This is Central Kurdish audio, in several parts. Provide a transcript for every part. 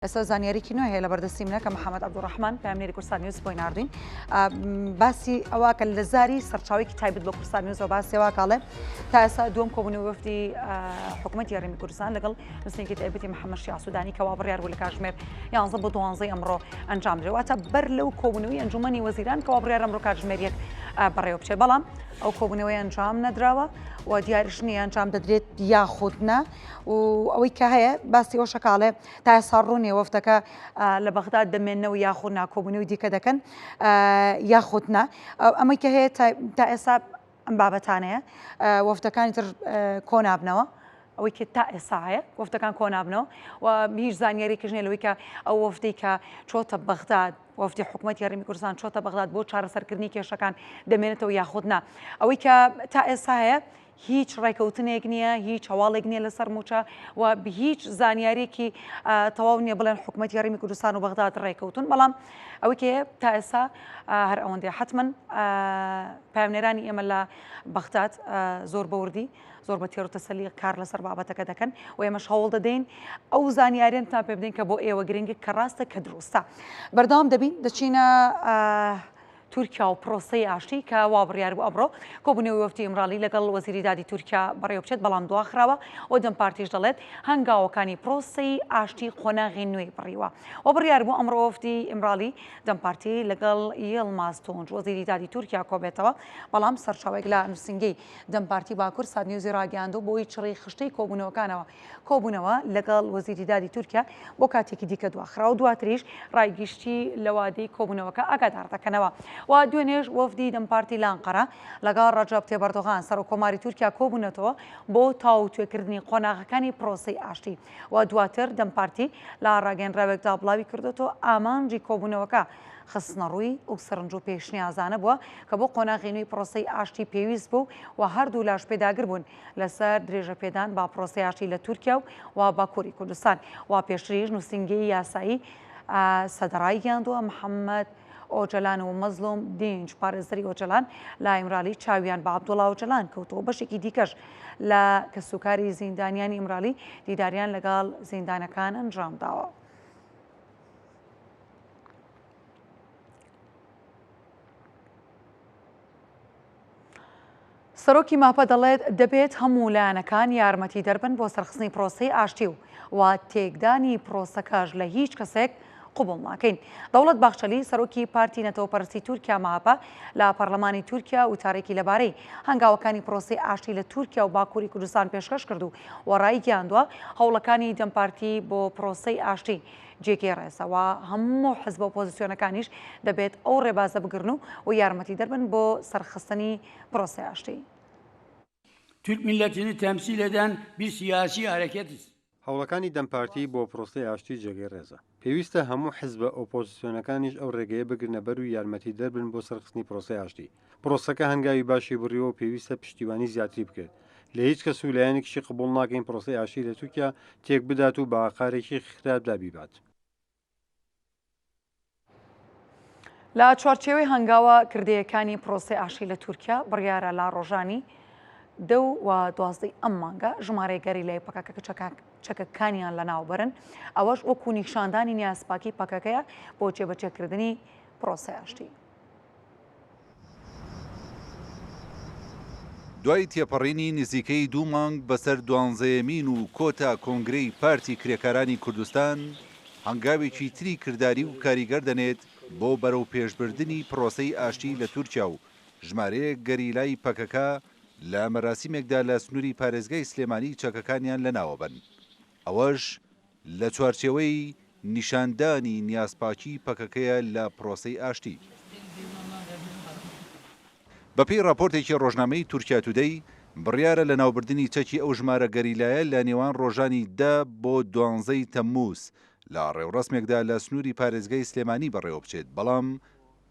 ئێستا زانیاریی نوێ هەیە لە بەردەستی منە کە محەممەد عەبدولڕەحمان پەیامنێری کوردستان نیوز بۆی ناردوین باسی ئەوە کە لە زاری سەرچاوێکی تایبەت بە کوردستان نیوزەوە باسی ئەوە کاڵێ تا ئێستا دووەم کۆبوونەوەی وەفدی حکوومەتی هەرێمی کوردستان لەگەڵ نووسینگەی تایبەتی محەممەد شیاع سوودانی کەوا بڕیار بوو لە کاتژمێر 11 بۆ 12 ئەمڕۆ ئەنجام درێ واتە بەر لەو کۆبوونەوەی ئەنجومەنی وەزیران کەوا بڕیار ئەمڕۆ کاتژمێر یەک بەڕێوە بچێت بەڵام ئەو کۆبوونەوەی ئەنجام نەدراوە و دیاریش نییە ئەنجام دەدرێت یاخود نا و ئەوەی کە هەیە باسی ئەوەشە کاڵێ تا ئێستا ڕوون نییە وەفدەکە لە بەغداد دەمێنەوە یاخود نا کۆبوونەوەی دیکە دەکەن یاخود نا ئەمەی کە هەیە تا ئێستا ئەم بابەتانەیە وەفدەکانی تر کۆنابنەوە ئەوەی کە تا ئێستا هەیە وەفدەکان کۆنابنەوە و هیچ زانیاریێکیش نییە لەوەی کە ئەو وەفدەی کە چۆتە بەغداد وەفدی حکوومەتی هەرێمی کوردستان چۆتە بەغداد بۆ چارەسەرکردنی کێشەکان دەمێنێتەوە یاخود نا ئەوەی کە تا ئێستا هەیە هیچ ڕێکەوتنێک نییە، هیچ هەواڵێک نییە لەسەر مووچە و هیچ زانیارییەکی تەواو نییە بڵێن حکوومەتی هەرێمی کوردستان و بەغداد ڕێکەوتون بەڵام ئەوەی کە تا ئێستا هەر ئەوەندەیە حتمما پەیامنێرانی ئێمە لە بەغداد زۆر بەوردی زۆر بە تێر و تەسەلی کار لەسەر بابەتەکە دەکەن و ئێمەش هەوڵ دەدەین ئەو زانیاریانتان پێ بدەین کە بۆ ئێوە گرنگە کە ڕاستە کە دروستە بەردەوام دەبین دەچینە تورکیا و پرۆسەی ئاشتی کە وا بڕیار بوو ئەمڕۆ کۆبوونەوەی وەفدی ئیمراڵی لەگەڵ وەزیری دادی تورکیا بەڕێوەبچێت، بەڵام دواخراوە و دەم پارتیش دەڵێت، هەنگاوەکانی پرۆسەی ئاشتی قۆناغی نوێی بڕیوە و بڕیار بوو ئەمڕۆ وەفدی ئیمراڵی دەم پارتی لەگەڵ یڵماز تونج وەزیری دادی تورکیا کۆبێتەوە، بەڵام سەرچاوەیەک لە نووسینگەی دەم پارتی باکوور ساتنیوزی ڕاگەیاندووە بەهۆی چڕی خشتەی کۆبوونەوەکانەوە کۆبوونەوە لەگەڵ وەزیری دادی تورکیا بۆ کاتێکی دیکە دواخرا و دواتریش ڕای گشتی لە وادەی کۆبوونەوەکە ئاگادار دەکەنەوە و دوێنێش وەفدی دەم پارتی لە ئەنقەرە لەگەڵ ڕەجەب تەیب ئەردۆغان سەرۆک کۆماری تورکیا کۆبوونەتەوە بۆ تاوتوێکردنی قۆناغەکانی پرۆسەی ئاشتی و دواتر دەم پارتی لە ڕاگەیەنراوێکدا بڵاوی کردۆتەوە ئامانجی کۆبوونەوەکە خستنەڕووی ئەو سەرنج و پێشنیازانە بووە کە بۆ قۆناغی نوێی پرۆسەی ئاشتی پێویست بوو و هەردوولاش پێداگر بوون لەسەر درێژەپێدان بە پرۆسەی ئاشتی لە تورکیا و و باکووری کوردستان و پێشتریش نووسینگەی یاسایی سەدە ڕایگەیاندووە محەممەد ئۆجەلان و مەزلوم دینج پارێزەری ئۆجەلان لە ئیمرالی چاویان بە عەبدوڵا ئۆجەلان کەوتووە بەشێکی دیکەش لە کەسوکاری زیندانیانی ئیمرالی دیداریان لەگەڵ زیندانەکان ئەنجامداوە. سەرۆکی مەهەپە دەڵێت، دەبێت هەموو لایەنەکان یارمەتیدەر بن بۆ سەرخستنی پرۆسەی ئاشتی و و تێکدانی پرۆسەکەش لە هیچ کەسێک قبوڵ ناکەین. دەوڵەت باخچەلی، سەرۆکی پارتی نەتەوەپەرستی تورکیا مەهەپە لە پەرلەمانی تورکیا وتارێکی لەبارەی هەنگاوەکانی پرۆسەی ئاشتی لە تورکیا و باکووری کوردستان پێشکەش کرد و و ڕایگەیاندووە، هەوڵەکانی دەم پارتی بۆ پرۆسەی ئاشتی جێگەی ڕێزە و هەموو حزبە ئۆپۆزسیۆنەکانیش دەبێت ئەو ڕێبازە بگرن و و یارمەتیدەر بن بۆ سەرخستنی پرۆسەی ئاشتی. Türk milletini temsil eden bir siyasi hareketiz. هەوڵەکانی دەم پارتی بۆ پرۆسەی ئاشتی جێگەی ڕێزە. پێویستە هەموو حزبە ئۆپۆزسیۆنەکانیش ئەو ڕێگەیە بگرنە بەر و یارمەتیدەر بن بۆ سەرخستنی پرۆسەی ئاشتی. پرۆسەکە هەنگاوی باشی بڕیوە و پێویستە پشتیوانی زیاتری بکرێت. لە هیچ کەس و لایەنێکیشی قبوڵ ناکەین پرۆسەی ئاشتی لە تورکیا تێکبدات و بە ئاقارێکی خراپدا بیبات. لە چوارچێوەی هەنگاوە کردەیەکانی پرۆسەی ئاشتی لە تورکیا بڕیارە لە ڕۆژانی دە و دوازدەی ئەم مانگە ژمارەی گەریلای پەکەکە چەکەکانیان لەناوبەرن، ئەوەش وەکو نیشاندانی نیازپاکی پەکەکەیە بۆ جێبەجێکردنی پرۆسەی ئاشتی. دوای تێپەڕینی نزیکەی دوو مانگ بەسەر دوانزەیەمین و کۆتا کۆنگرەی پارتی کرێکارانی کوردستان، هەنگاوێکی تری کرداری و کاریگەر دەنێت بۆ بەرەوپێشبردنی پرۆسەی ئاشتی لە تورکیا و ژمارەیەک گەریلای پەکەکە لە مەراسیمێکدا لە سنوری پارێزگای سلێمانی چەکەکانیان لەناوەبەن ئەوەش لە چوارچێوەی نیشاندانی نیازپاکیی پەکەکەیە لە پرۆسەی ئاشتی. بەپێی راپۆرتێکی رۆژنامەی تورکیا تودەی، بڕیارە لەناوبردنی چەکی ئەو ژمارە گەریلایە لە نێوان رۆژانی دە بۆ دوانزەی تەمموز لە رێوڕەسمێکدا لە سنووری پارێزگای سلێمانی بەڕێوەبچێت، بەڵام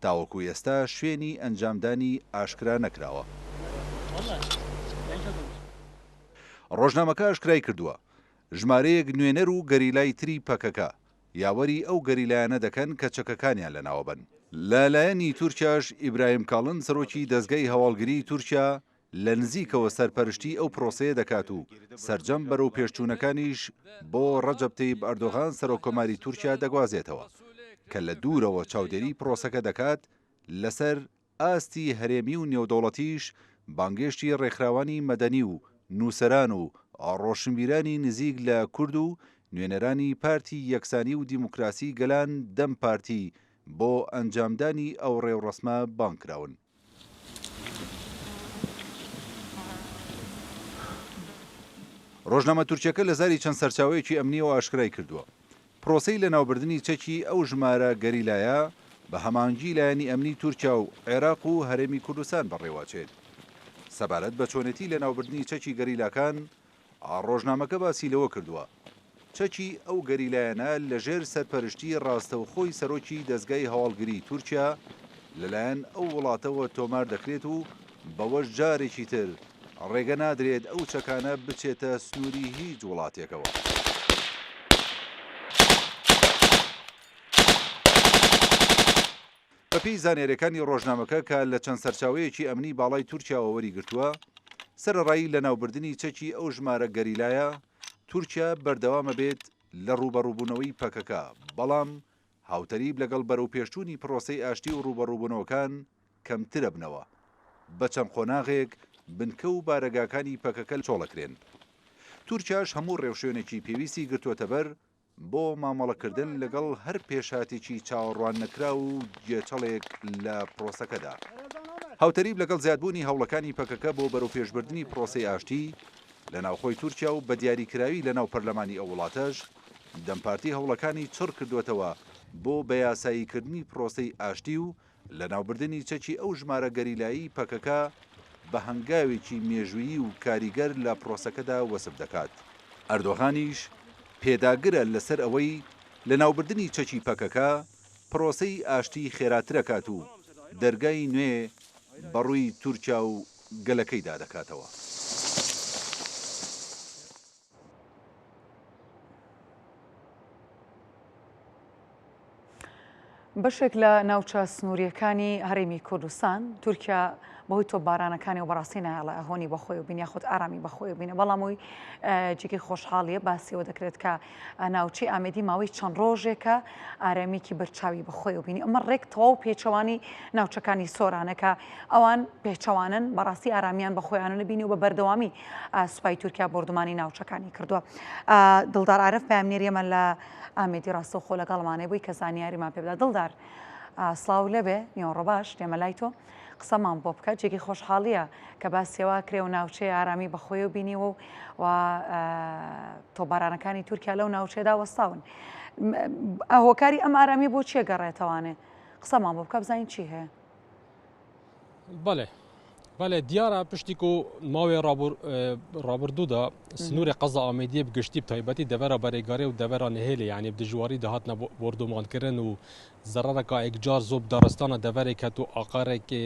تاوەکو ئێستا شوێنی ئەنجامدانی ئاشکرا نەکراوە. رۆژنامەکە ئاشکرایکردووە، ژمارەیەک نوێنەر و گەریلای تری پەکەکە یاوەری ئەو گەریلایانە دەکەن کە چەکەکانیان لەناوەبەن. لە لایەنی تورکیاش ئیبراهیم کاڵن سەرۆکی دەزگای هەواڵگریی تورکیا لە نزیکەوە سەرپەرشتی ئەو پرۆسەیە دەکات و سەرجەم بەرەوپێشچوونەکانیش بۆ ڕەجەب تەیب ئەردۆغان سەرۆککۆماری تورکیا دەگوازێتەوە کە لە دوورەوە چاودێری پرۆسەکە دەکات لەسەر ئاستی هەرێمی و نێودەوڵەتیش بانگێشتی ڕێکخراوانی مەدەنی و نووسەران و ڕۆشنبیرانی نزیک لە کورد و نوێنەرانی پارتی یەکسانی و دیموکراسی گەلان دەم پارتی بۆ ئەنجامدانی ئەو ڕێوڕەسمە بانگکراون. ڕۆژنامە تورکیەکە لە زاری چەند سەرچاوەیەکی ئەمنییەوە ئاشکرای کردووە، پرۆسەی لەناوبردنی چەکی ئەو ژمارە گەریلایە بە هەماهەنگی لایەنی ئەمنی تورکیا و عێراق و هەرێمی کوردستان بەڕێوەچێت. سەبارەت بە چۆنێتی لەناوبردنی چەکی گەریلاکان، ڕۆژنامەکە باسی لەوە کردووە، چەکی ئەو گەریلایانە لەژێر سەرپەرشتی ڕاستەوخۆی سەرۆکی دەزگای هەواڵگریی تورکیا لەلایەن ئەو وڵاتەوە تۆمار دەکرێت و بەوەش جارێکی تر ڕێگە نادرێت ئەو چەکانە بچێتە سنووری هیچ وڵاتێکەوە. بەپێی زانیارییەکانی ڕۆژنامەکە کە لە چەند سەرچاوەیەکی ئەمنی باڵای تورکیاوە وەریگرتووە، سەرەڕای لەناوبردنی چەکی ئەو ژمارە گەریلایە، تورکیا بەردەوامەبێت لە ڕووبەڕووبوونەوەی پەکەکە، بەڵام هاوتەریب لەگەڵ بەرەوپێشچوونی پرۆسەی ئاشتی و ڕووبەڕووبوونەوەکان کەمترەبنەوە، بە چەند قۆناغێک بنکە و بارەگاکانی پەکەکە چۆڵەکرێن. تورکیاش هەموو ڕێوشوێنێکی پێویستی گرتووەتەبەر بۆ مامەڵەکردن لەگەڵ هەر پێشهاتێکی چاوەڕواننەکراو و گێچەڵێک لە پرۆسەکەدا. هاوتەریب لەگەڵ زیادبوونی هەوڵەکانی پەکەکە بۆ بەرەوپێشبردنی پرۆسەی ئاشتی لە ناوخۆی تورکیا و بەدیاریکراوی لەناو پەرلەمانی ئەو وڵاتەش، دەم پارتی هەوڵەکانی چڕکردووەتەوە بۆ بەیاساییکردنی پرۆسەی ئاشتی و لەناوبردنی چەکی ئەو ژمارە گەریلایەی پەکەکە بە هەنگاوێکی مێژوویی و کاریگەر لە پرۆسەکەدا وەسف دەکات. ئەردۆغانیش پێداگرە لەسەر ئەوەی لەناوبردنی چەکی پەکەکە پرۆسەی ئاشتی خێراترەکات و دەرگای نوێ بەڕووی تورکیا و گەلەکەیدا دەکاتەوە. بەشێک لە ناوچە سنووریەکانی هەرێمی کوردستان تورکیا بەهۆی تۆپبارانەکانی و بەڕاستی نایەڵێ هۆنی بەخۆی و بین یاخود ئارامی بەخۆی بینە بەڵام ئەوی جێگەی خۆشحاڵیە باسیەوە دەکرێت کە ناوچەی ئامێدی ماوەی چەند ڕۆژێکە ئارامیکی بەرچاوی بەخۆی و بینی ئەمە ڕێک تەواو پێچەوانی ناوچەکانی سۆرانەکە ئەوان پێچەوانن بەڕاستی ئارامیان بە خۆیان نبینی و بە بەردەوامی سوپای تورکیا بۆردومانی ناوچەکانی کردووە دڵدار عارف پەیامنێری ئێمە لە ئامێدی ڕاستەوخۆ لەگەڵمانەی بووی کە زانیاریمان پێ بدات دڵدار سڵاو لەبێ نیوەڕۆ باش دێمە لای تۆ قسەمان بۆ بکە جێگەی خۆشحاڵیە کە باسیەوە کرێ و ناوچەی ئارامی بەخۆی و بینیوە و و تۆبارانەکانی تورکیا لەو ناوچەیەدا وەستاون هۆکاری ئەم ئارامی بۆ چیە گەڕێتەوانێ قسەمان بۆ بکە بزانین چی هەیە بەڵێ بەڵێ دیارە پشتی کو ماوێ ڕابردوودا سنوورێ قەزا ئامێدیە bi گشتی bi taybetî devera berêgarê û devera nihêlê yanî bi dijwarî dihatine bordûmankirin û zerareka êkcar zor bi daristana deverê ket û aqarekê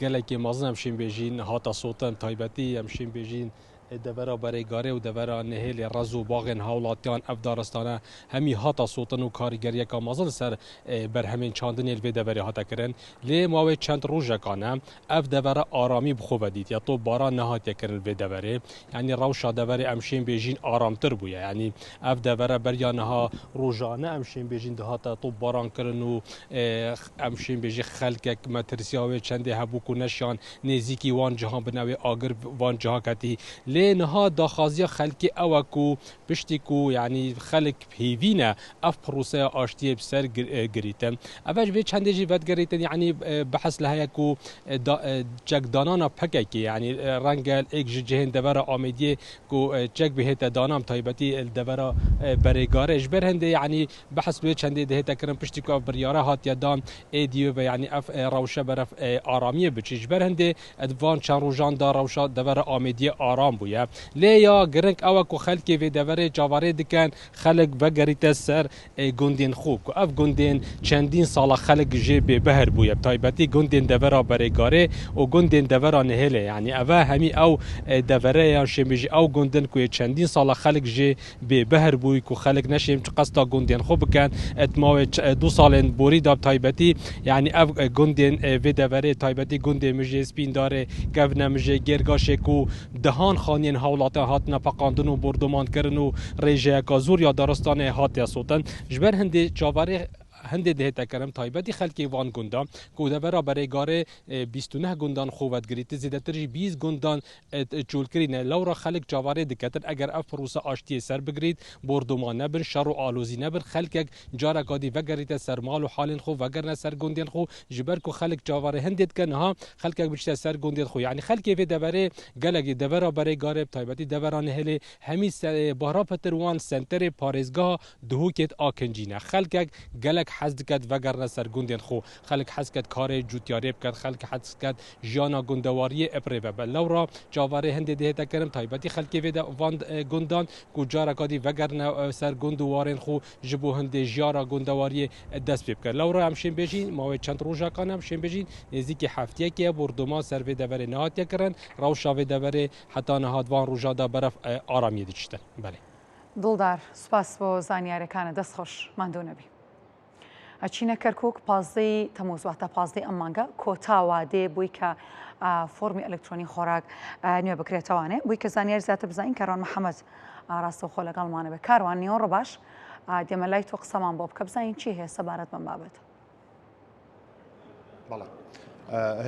gelekê mezin em şên bêjîn hate sotin taybetî em şên bêjîn Devera Berêgarê û devera Nihêlê rez û baxên hawlatiyan ev daristane hemî hate sotin û karîgeriyeka mezin li ser berhemên çandinê li vê deverê hate kirin. Lê mawê çend rojekan e ev devere aramî bi xwe ve dîtiye. Top baran nehatiye kirin li vê deverê. Yanî rewşa deverê em şên bêjîn aramtir bûye. Yanî ev devere beriya niha rojane em şên bêjîn dihate top baran kirin û em şên bêjî xelkek metirsiya wê çendê hebû ku neşiyan Nêzîkî wan cihan bi navê agir van ciha ketî. Lê niha daxwaziya xelkê ew e ku piştî ku yanî xelk hêvî ne ev proseya aştiyê bi ser girîtin. Ev ji vê çendê jî vedigerîtin yanî behs li heye ku çekdanana pkk yanî renge êk ji cihên devera Amêdiyê ku çek bihête danan bi taybetî li devera Berêgarê ji ber hindê yanî Behs wê çendê dihête kirin piştî ku ev biryare hatiye dan êdî wê ve yanî ev rewşe berev aramiyê biçî. Ji ber hindê di van çend rojan de rewşa devera Amêdiyê aram bûye. بوویە. لێ یا گرنگ ئەوە کو خەلکێ ڤێ دەڤەرێ چاڤەرێ دکەن خەلک ڤەگەریتە سەر گوندێن خو کو ئەڤ گوندێن چەندین ساڵە خەلک ژێ بێ بەهر بوویە بتایبەتی گوندێن دەڤەرا بەرێگارێ و گوندێن دەڤەرا نهێلێ یانی ئەڤە هەمی ئەو دەڤەرە یان شێم بێژی ئەو گوندن کو چەندین ساڵە خەلک ژێ بێ بەهر بووی کو خەلک نەشێم چ قەستا گوندێن خو بکەن ت ماوێ دوو ساڵێن بۆری دا بتایبەتی یانی ئەڤ گوندێن ڤێ دەڤەرێ تایبەتی گوندێ مژێ سپیندارێ کەڤنە مژێ گێرگاشێ کو دەهان خانیێن هاوڵاتیان هاتنە پەقاندن و بۆردومان کردن و ڕێژەیەکا زۆر یا دارستانێ هاتیە سوتن. ji ber hindê çaverê hindê dihête kirin taybetî xelkê van gunda ku devera berêgarê 29 gundan xwe vedgirîti zêdetir jî 20 gundan çolkirî ne lewra xelk çaverê diketin eger ev prosa aştiyê ser bigirît bordûman nebin şer û alozî nebin xelkek careka dî vegerîte ser mal û halên xwe vegerine ser gundên xwe ji ber ku xelk çaverê hindê dike niha xelkek biçite ser gundên xwe yanî xelkê vê deverê gelekî devera berêgarê bi taybetî devera nihilê hemî bahra petir wan senterê parêzgeha Dihokê a kincî ne. Xelkek gelek hez diket vegerine ser gundên xwe. Xelk hez diket karê cûtyarê biket, xelk hez diket jiyana gundewariyê birêve be. Lewra çaverê hindê dihête kirin taybetî xelkê vê de van gundan ku careka dî vegerine ser gund û warên xwe ji bo hindê jiyara gundewariyê dest pê bike. Lewra em şên bêjîn mawê çend rojakan em şên bêjîn nêzîkî heftiyekê ye bordûman ser vê deverê nehatiye kirin. Rewşa vê deverê heta niha di van roja de berev aramiyê diçitin. Belê. دڵدار سوپاس بۆ زانیارەکانت دەست خۆش ماندوو نەبی. ئەچینە کەرکک پازدەی تەموز واتە پازدەی ئەم مانگە کۆتا وادەیە بووی کە فۆرمی ئەلکترۆنی خۆراک نوێ بکرێتەوانێ بووی کە زانیاری زیاتر بزانین کاروان محەممەد ڕاستەوخۆ لەگەڵمانە بێ کاروان نیوەڕۆ باش دێمە لای تۆ قسەمان بۆ بکە بزانین چی هەیە سەبارەت بەم بابەتە. بەڵێ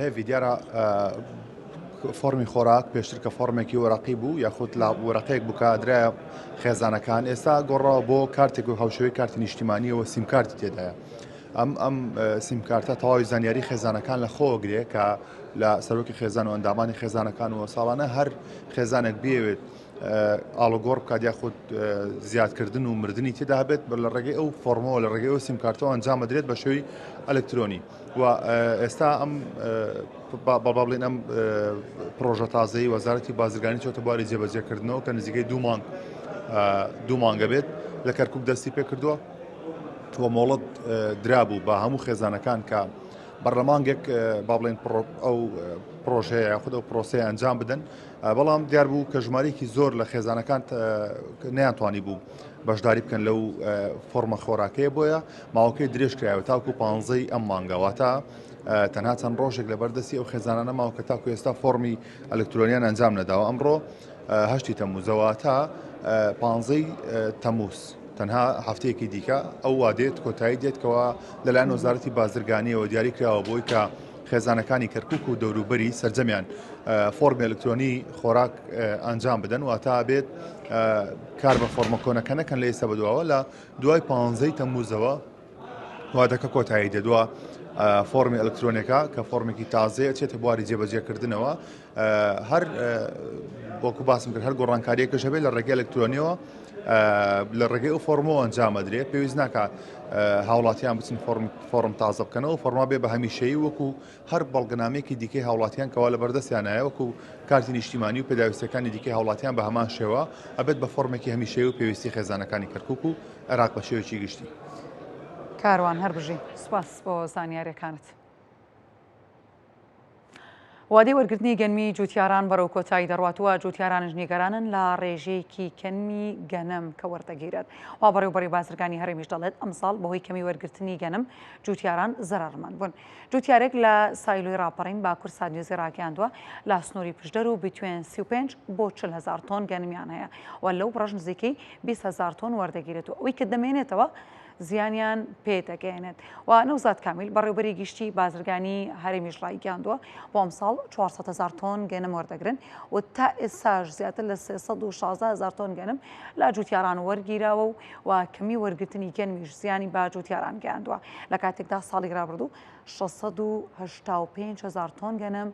هێڤی دیارە فۆرمی خۆراک پێشتر کە فۆرمێکی وەرەقی بوو یاخود لە وەرەقەیەک بوو کە درایە خێزانەکان ئێستا گۆڕاوە بۆ کارتێک و هاوشێوەی کارتی نیشتیمانیەوە سیمکارتی تێدایە ئەم ئەم سیمکارتە تەواوی زانیاری خێزانەکان لە خۆوە گرێ کە لە سەرۆکی خێزان و ئەندامانی خێزانەکان و ساڵانە هەر خێزانێک بێوێت ئاڵوگۆڕ بکات یاخود زیادکردن و مردنی تێدا هەبێت بە لە ڕێگەی ئەو فۆرمەوە لە ڕێگەی ئەو سیم کارتەوە ئەنجام بدرێت بە شێوەی ئەلکترۆنی و ئێستا ئەم با بڵێن ئەم پرۆژە تازەی وەزارەتی بازرگانی چۆتە بواری جێبەجێکردنەوە کە نزیکەی دوو مانگ دوو مانگە بێت لە کەرکک دەستی پێ کردووە و مۆڵەت درابوو بە هەموو خێزانەکان کە بەرلەمانگێک با بڵێن ئەو پرۆژەیە یاخود ئەو پرۆسەیە ئەنجام بدەن بەڵام دیار بوو کە ژمارەیەکی زۆر لە خێزانەکان نەیانتوانی بوو بەشداری بکەن لەو فۆرمە خۆراکەیە بۆیە ماوەکەی درێژ کرایەوە تاکو پانزەی ئەم مانگە واتە تەنها چەند ڕۆژێک لە بەردەستی ئەو خێزانانە ماوە کە تاکو ئێستا فۆرمی ئەلکترۆنیان ئەنجام نەداوە ئەمڕۆ هەشتی تەموزەوە تا پانزەی تەموز تەنها هەفتەیەکی دیکە ئەو وادێت کۆتایی دێت کەوا لەلایەن وەزارەتی بازرگانیەوە دیاری کراوە بۆی کە خێزانەکانی کەرکوک و دەوروبەری سەرجەمیان فۆرمی ئەلکترۆنی خۆراک ئەنجام بدەن واتا بێت کار بە فۆرمە کۆنەکە نەکەن لە ئێستا بەدواوە لە دوای پانزەی تەموزەوە وادەکە کۆتایی دێدوە فۆرمی ئەلکترۆنەکە کە فۆرمێکی تازەیە چێتە بواری جێبەجێکردنەوە هەر وەکو باسم کرد هەر گۆڕانکاریەکەش هەبێت لە ڕێگەی ئەلکترۆنیەوە لە ڕێگەی ئەو فۆرمەوە ئەنجامەدرێ پێویست ناکات هاوڵاتیان بچن فۆرم فۆرم تازە بکەنەوە فۆرما بێ بە هەمیشەیی وەکو هەر بەڵگەنامەیەکی دیکەی هاوڵاتیان کەوا لە بەردەستیانایە وەکو کارتی نیشتیمانی و پێداویستیەکانی دیکەی هاوڵاتیان بە هەمان شێوە ئەبێت بە فۆرمێکی هەمیشەیی و پێویستی خێزانەکانی کەرکوک و عێراق بە شێوەیەکی گشتی. کاروان هەربژی سوپاس بۆ زانیاریەکانت. وادەی وەرگرتنی گەنمی جوتیاران بەرەو کۆتایی دەڕوات و جوتیارانش نیگەرانن لە ڕێژەیەکی کەمی گەنم کە وەردەگیرێت. وا بەڕێوبەری بازرگانی هەرێمیش دەڵێت ئەمساڵ بەهۆی کەمی وەرگرتنی گەنم جوتیاران زەرەرمەند بوون. جوتیارێک لە سایلۆی ڕاپەڕین بە کوردسات نیوزی ڕاگەیاندووە لە سنووری پشدەر و بیتوێن 35 بۆ 40 هەزار تۆن گەنمیان هەیە و لەو بڕەش نزیکەی 20 هەزار تۆن وەردەگیرێت و ئەوەی کە دەمێنێتەوە زیانیان پێ دەگەیەنێت و نەوزاد کامیل بەڕێوبەری گشتی بازرگانی هەرێمیش ڕایگەیاندووە بۆ ئەمساڵ 400 هەزار تۆن گەنم وەردەگرن و تا ئێستاش زیاتر لە 316 هەزار تۆن گەنم لە جوتیاران وەرگیراوە و و کەمی وەرگرتنی گەنمیش زیانی بە جوتیاران گەیاندووە لە کاتێکدا ساڵی رابردوو 685 هەزار تۆن گەنم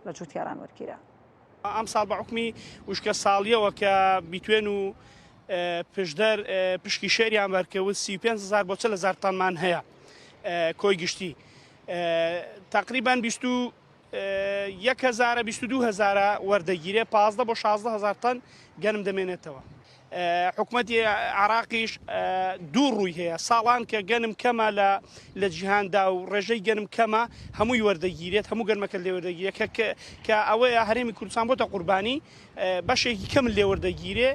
لە جوتیاران وەرگیرا. ئەمساڵ بە حوکمی وشکە ساڵیەوە کە بیتوێن و پشدەر پشکی شێریان بەرکەوت 35 هزار بۆ 40 هزار تەنمان هەیە کۆی گشتی تقریبان 20. یەک هەزارە 22 هەزارە وەردەگیرێ 15 بۆ 16 هەزار تەن گەنم دەمێنێتەوە. حکومەتی عێراقیش دوو ڕووی هەیە، ساڵان کە گەنم کەمە لە لە جیهاندا و ڕێژەی گەنم کەمە هەمووی وەردەگیرێت، هەموو گەنمەکە لێ وەردەگیرێت کە کە ئەوەیە هەرێمی کوردستان بۆتە قوربانی بەشێکی کەم لێ وەردەگیرێ.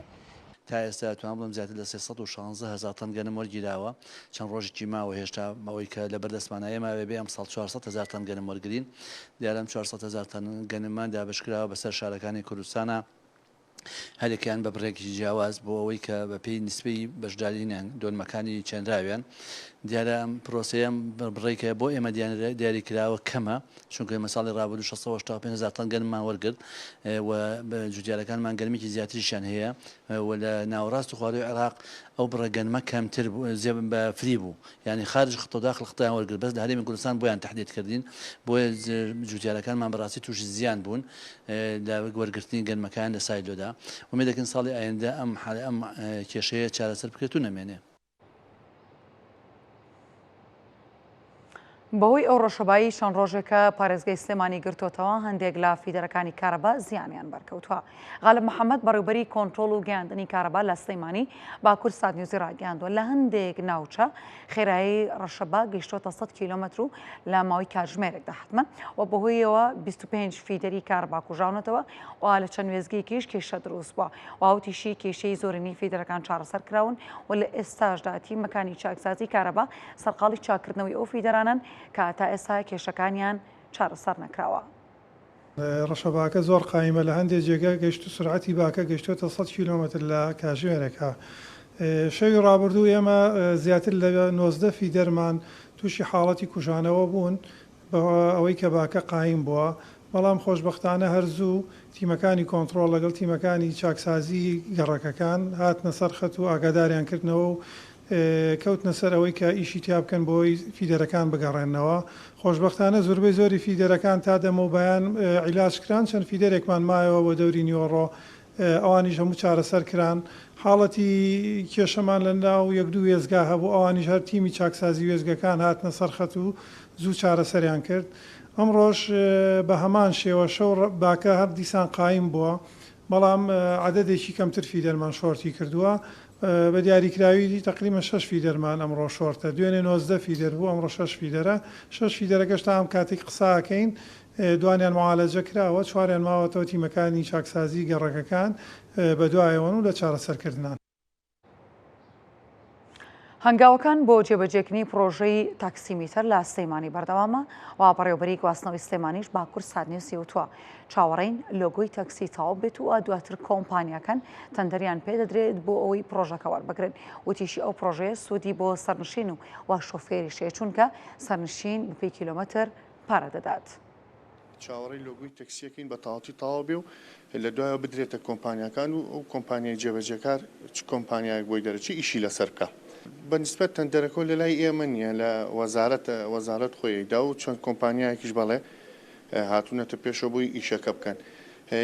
تا ئێستا ئەتوانم بڵێم زیاتر لە 316 هەزار تەن گەنم وەرگیراوە، چەند ڕۆژێکی ماوە هێشتا ئەوەی کە لە بەردەستمانە ئێمە ئەبێ ئەمساڵ 400 هەزار تەن گەنم وەرگرین، دیارە ئەم 400 هەزار تەن گەنمە دابەشکراوە بەسەر شارەکانی کوردستانا، هەریەکەیان بە بڕێکی جیاواز بۆ ئەوەی کە بە پێی نیسبەی بەشدارینیان دۆنمەکانی چێنراویان. دیارە ئەم پرۆسەیە بڕێک کە بۆ ئێمە دیاری کراوە کەمە، چونکە ئێمە ساڵی ڕابردوو 685 هەزار تەن گەنممان وەرگرت و جوتیارەکانمان گەنمێکی زیاتریشیان هەیە و لە ناوەڕاست و خوارووی عێراق ئەو بڕە گەنمە کەمتر بوو، بە فری بوو. یانی خارج خطە و داخل خطەیان وەرگرت بەس لە هەرێمی کوردستان بۆیان تەحدید کردین بۆیە جوتیارەکانمان بەڕاستی تووشی زیان بوون لە وەرگرتنی گەنمەکان لە سایلۆدا ئومێد دەکەین ساڵی ئایندە ئەم ئەم کێشەیە چارەسەر بکرێت و نەمێنێ. بەهۆی ئەو ڕەشەبایی چەند ڕۆژێکە پارێزگای سلێمانی گرتووەتەوە، هەندێک لە فیدەرەکانی کارەبا زیانیان بەرکەوتووە. غالب محەمەد بەڕێوبەری کۆنترۆڵ و گەیاندنی کارەبا لە سلێمانی بە کوردسات نیوزی ڕاگەیاندووە، لە هەندێک ناوچە خێرایی ڕەشەبا گەیشتووەتە 100 کیلۆمەتر و لە ماوەی کاتژمێرێکدا حەتمەن و بەهۆیەوە 25 فیدەری کارەبا کوژاونەتەوە و لە چەند وێستگەیەکیش کێشە دروست بووە. وتیشی کێشەی زۆرینەی فیدەرەکان چارەسەر کراون و لە ئێستاشدا تیمەکانی چاکسازی کارەبا سەرقاڵی چاککردنەوەی ئەو فیدەرانەن کە تا ئێستا کێشەکانیان چارەسەر نەکراوە. ڕەشەباکە زۆر قایمە لە هەندێ جێگە گەشت سورعەتی باکە گەشتۆتە سەد کیلۆمەتر لە کاژێرێکا. شەوی ڕابردوو ئێمە زیاتر لە 19 فیدەرمان تووشی حاڵەتی کوژانەوە بوون بە ئەوەی کە باکە قایم بووە، بەڵام خۆشبەختانە هەر زوو تیمەکانی کۆنتڕۆڵ لەگەڵ تیمەکانی چاکسازیی گەڕەکەکان هاتنە سەر خەت و ئاگاداریان کردنەوە و کەوتنە سەر ئەوەی کە ئیشی تیا بکەن بۆی فیدەرەکان بگەڕێننەوە. خۆشبەختانە زوربەی زۆری فیدەرەکان تا دەمەو بەیان عیلاج کران، چەند فیدەرێکمان مایەوە بۆ دەوری نیوەڕۆ ئەوانیش هەموو چارەسەر کران. حاڵەتی کێشەمان لە ناو یەک دوو وێستگا هەبوو، ئەوانیش هەر تیمی چاکسازی وێستگەکان هاتنە سەر خەت و زوو چارەسەریان کرد. ئەمڕۆش بە هەمان شێوە شەو باکە هەر دیسان قایم بووە، بەڵام عەدەدێکی کەمتر فیدەرمان شۆرتی کردووە. بە دیاریکراوی تەقریبەن شەش فیدەرمان ئەمڕۆ شۆرتە. دوێنێ 19 فیدەر بوو، ئەمڕۆ شەش فیدەرە. شەش فیدەرەکەش تا ئەم کاتەی قسە ئەکەین دوانیان معالەجە کراوە، چواریان ماوەتەوە تیمەکانی چاکسازیی گەڕەکەکان بەدوایەوەن و لە چارەسەرکردنان. هەنگاوەکان بۆ جێبەجێکردنی پڕۆژەی تاکسیمیتەر لە سلێمانی بەردەوامە و بەڕێوەبەری گواستنەوەی سلێمانیش بە کوردسات نیوزی وتووە، چاوەڕێین لۆگۆی تاکسی تەواو بێت و دواتر کۆمپانیاکان تەندەریان پێدەدرێت بۆ ئەوەی پڕۆژەکە وەربگرن. وتیشی ئەو پڕۆژەیە سوودی بۆ سەرنشین و و شۆفێریش هەیە، چونکە سەرنشین بەپێی کیلۆمەتر پارە دەدات. چاوەڕێی لۆگۆی تەکسیەکەین بە تەواوەتی تەواو بێ و لە دوایەوە بدرێتە کۆمپانیاکان و ئەو کۆمپانیای جێبەجێکار چ کۆمپانیایەک بۆی دەرەچێ ئیشی لەسەر بکا. بە نیسبەت تەندەرەکەوە لە لای ئێمە نییە لە وەزارەتە، وەزارەت خۆی ئەیدا و چەند کۆمپانیایەکیش بەڵێ هاتوونەتە پێشەوە بۆی ئیشەکە بکەن.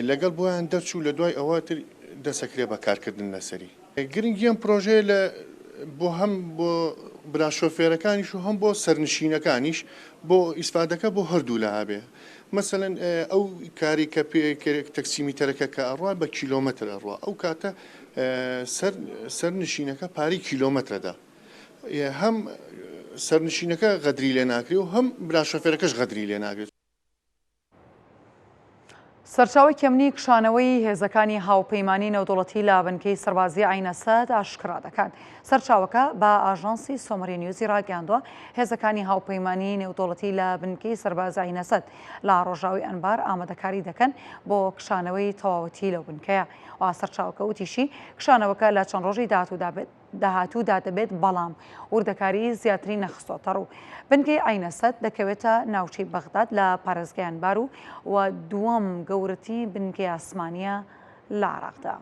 لەگەڵ بۆیان دەرچوو لە دوای ئەوە تر دەسەکرێ بە کارکردن لەسەری. گرنگی ئەم پرۆژەیە لە بۆ هەم بۆ برا شۆفێرەکانیش و هەم بۆ سەرنشینەکانیش بۆ ئیسفادەکە بۆ هەردوو لا ئەبێ مەسەلەن ئەو کاری کە پێ تەکسیمیتەرەکە کە ئەڕوا بە کیلۆمەتر ئەڕوا ئەو کاتە سەر سەرنشینەکە پارەی کیلۆمەترەدا هەم سەرنشینەکە غەدری لێ ناکرێ و هەم برا شۆفێرەکەش غەدری لێ ناکرێت. سەرچاوەی کەمنی کشانەوەی هێزەکانی هاوپەیمانی نێودەوڵەتی لە بنکەی سەربازی عەین ئەسەد ئاشکرا دەکات. سەرچاوەکە بە ئاژانسی سۆمەری نیوزی ڕاگەیاندووە، هێزەکانی هاوپەیمانی نێودەوڵەتی لە بنکەی سەربازی عەین ئەسەد لە ڕۆژاوی ئەنبار ئامادەکاری دەکەن بۆ کشانەوەی تەواوەتی لەو بنکەیە. و سەرچاوەکە وتیشی، کشانەوەکە لە چەند ڕۆژی داهاتوودا بێت. داهاتوودا دەبێت، بەڵام وردەکاریی زیاتری نەخستۆتەڕوو. بنکەی عەین ئەسەد دەکەوێتە ناوچەی بەغداد لە پارێزگای ئەنبار و و دووەم گەورەترین بنکەی ئاسمانییە لە عێراقدا.